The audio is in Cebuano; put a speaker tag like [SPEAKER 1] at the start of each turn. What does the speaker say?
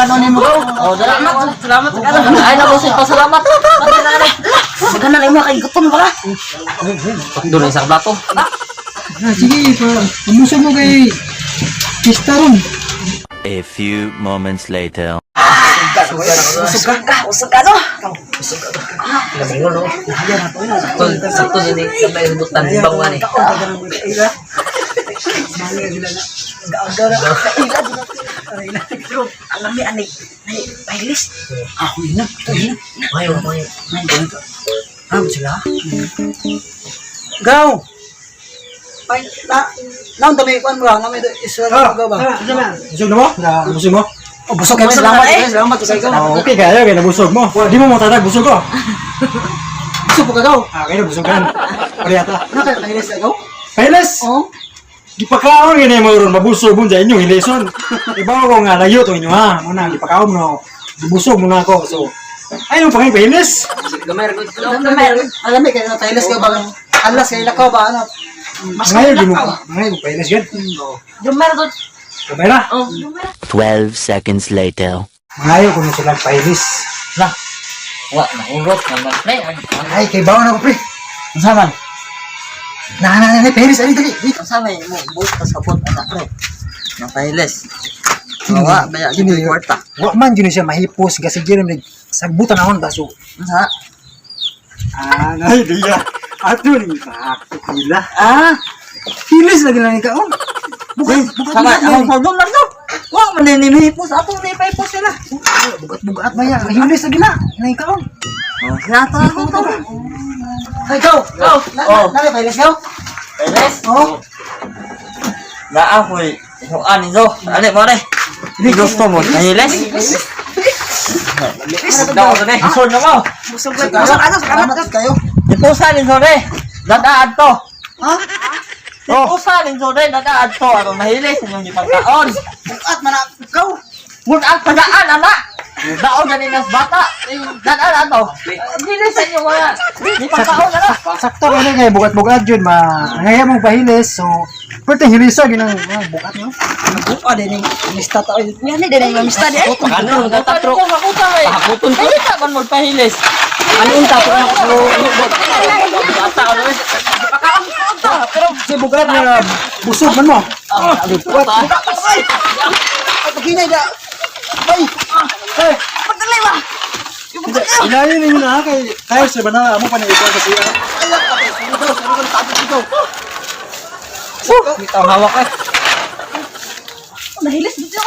[SPEAKER 1] Pakanon mo.
[SPEAKER 2] Oh, salamat. Salamat. Ay, nabusog pa. Salamat.
[SPEAKER 3] Magana lang mga kay gutom pala.
[SPEAKER 2] Doon sa plato.
[SPEAKER 1] Ah, sige, pa pamusog mo kay pista ron.
[SPEAKER 4] A few moments later.
[SPEAKER 3] Usog ka, usog ka no.
[SPEAKER 2] Sakto, sakto din eh. Sabay hubutan. Banguan eh.
[SPEAKER 3] Pero alam ni ani nay pailis.
[SPEAKER 1] Ako ina, ito ina.
[SPEAKER 2] Mayo, mayo.
[SPEAKER 1] Ah, sila. Gaw. Ay, na, naon dami kuan mo, na may isra gaw ba?
[SPEAKER 5] Busog na mo? Na, busog mo?
[SPEAKER 1] Oh, busog kayo,
[SPEAKER 3] Busog
[SPEAKER 1] salamat,
[SPEAKER 3] na, eh.
[SPEAKER 1] eh. Salamat sa ikaw.
[SPEAKER 5] Oh, okay kayo, kaya nabusog mo. Di mo matadag, busog ko.
[SPEAKER 1] Busog po ka gaw.
[SPEAKER 5] Ah, kaya nabusog ka. Parehata.
[SPEAKER 1] Ano kayo pahilis ka gaw?
[SPEAKER 5] Pahilis!
[SPEAKER 1] Oh.
[SPEAKER 5] Gipakaon gani mo ron, mabusog mo sa inyong hileson. Ibaw ko nga layo to inyo ha. Muna, gipakaon mo. Busog mo na ako. So, ay, yung pangay pahilis.
[SPEAKER 2] Gamay, good.
[SPEAKER 1] Alam mo kayo pahilis ka ba? Alas kay lakaw ba ano?
[SPEAKER 3] Mas
[SPEAKER 5] Ngayon, di mo,
[SPEAKER 3] lakaw.
[SPEAKER 5] ngayon, mo pahilis yan.
[SPEAKER 2] Gamay, good.
[SPEAKER 5] Kamay na.
[SPEAKER 2] Oh.
[SPEAKER 4] 12 seconds later.
[SPEAKER 5] Ngayon, kung sila pahilis. Na,
[SPEAKER 2] Wa, nahurot naman. Pre,
[SPEAKER 5] ay, kay bawa na ko, pre.
[SPEAKER 2] ang saman.
[SPEAKER 5] Na, na, na, na, pahilis, ali, dali.
[SPEAKER 2] Ang saman mo, buot ka sa pot, anak, pre. Napahilis. Wa, baya,
[SPEAKER 5] Kini-
[SPEAKER 2] gini kwarta.
[SPEAKER 5] Wa man yun siya mahipos kasi gina nag sagbutan akon ba so.
[SPEAKER 2] Unsa?
[SPEAKER 5] Ah, nay diya. Ato ni ba? Pila.
[SPEAKER 1] Ah,
[SPEAKER 5] Hilis lagi lang ikaw. Bukat, bukat,
[SPEAKER 2] Sama,
[SPEAKER 5] bukat,
[SPEAKER 2] akong pagdong lang to. Wa, man din nihipos. Ato, ni pahipos sila.
[SPEAKER 5] bukat, bukat ba ya? Hilis lagi na. Na ikaw.
[SPEAKER 2] Oh, sinata ako to.
[SPEAKER 1] ay gaw.
[SPEAKER 2] Oh,
[SPEAKER 1] Na,
[SPEAKER 2] oh.
[SPEAKER 1] na, na pahilis gaw?
[SPEAKER 2] Pahilis?
[SPEAKER 1] Oh.
[SPEAKER 2] Naa ko'y isuan ninyo. Ali mo re. Di gusto mo, pahilis? Daw ko na Isol na mo.
[SPEAKER 3] Usog lang. Usog ano,
[SPEAKER 1] Salamat kayo.
[SPEAKER 2] Ipusa ninyo re. Dadaad to.
[SPEAKER 1] Ha?
[SPEAKER 5] Oh.
[SPEAKER 2] Ipusa ninyo re. Dadaad to. Aron mahilis inyong gipagkaon.
[SPEAKER 1] Bukat man gaw.
[SPEAKER 2] Munak tagaan, anak. Daon gani nas bata. Dadaan ato. Dili sa inyo mga gipagkaon na.
[SPEAKER 5] Sakto rin kay bukat-bukat yun ma. Ngayon mong pahilis so pwede hilisa ginang ah, bukat no.
[SPEAKER 1] Buka din ning mista ta oy.
[SPEAKER 3] Yan ni din mamista di ay.
[SPEAKER 2] Ano, nagtatro. Makuta eh. Pahakuton ko. Ay, ka man magpahilis. Ano unta ko Bata ano eh. Pakaon ta, pero
[SPEAKER 5] Kasi bukat nga busog man mo.
[SPEAKER 2] Ah, bukat.
[SPEAKER 1] Ay, paginay da. Ay,
[SPEAKER 5] Eh,
[SPEAKER 3] Pagdali ba?
[SPEAKER 5] inayon ninyo na ha, kay tayo sa bana amo pa na ikaw kasi.
[SPEAKER 1] ay, ay, sorry daw, sorry daw, tabi dito.
[SPEAKER 2] Bitaw hawak eh.
[SPEAKER 3] Nahilis dito.